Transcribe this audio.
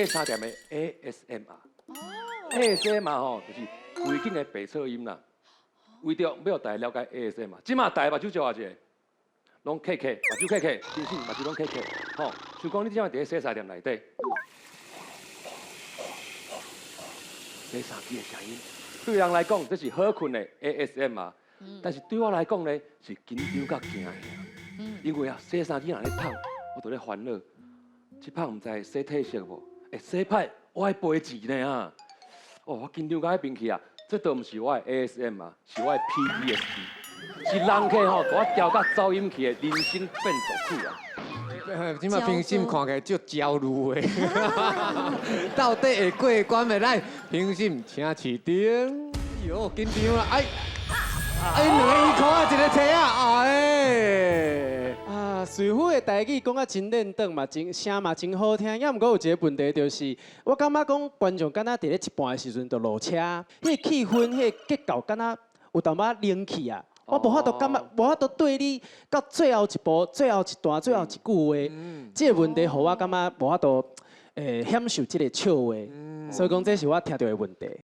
洗衫店的 ASMR。ASMR 吼，就是規間的白噪音啦。為著欲予大家了解 ASMR，這馬大家目睭眨偌濟，攏瞌瞌，目睭瞌瞌，真心目睭攏瞌瞌。吼，像講你這馬佇咧洗衫店內底，洗衫機的聲音，對人來講這是好睏的 ASMR，但是對我來講呢，是緊張佮驚嚇。因為啊，洗衫機若咧麭，我就咧煩惱，這擺毋知會洗褪色無？會洗歹，我愛賠錢呢啊！哦，我緊張到彼邊去啊！這都毋是我的 ASMR，是我的 PTSD，是人客吼，共我調甲走音去的人生變奏曲啊！這馬評審看起來足焦慮的，到底會過關袂？來，評審請持燈。喲，緊張啦！哎，哎，兩个衣褲啊，一个提啊，哎。啊，瑞夫的台語講甲真輪轉嘛，真聲嘛真好聽。抑毋過有一个問題就是，我感覺講觀眾敢若佇咧一半的時陣就落車，彼個氣氛、彼個結構敢若有淡薄仔冷去啊。我無法度感覺，無法度對你到最後一步、最後一段、最後一句話，這個問題，予我感覺無法度享受這个笑話。所以講，這是我聽著的問題。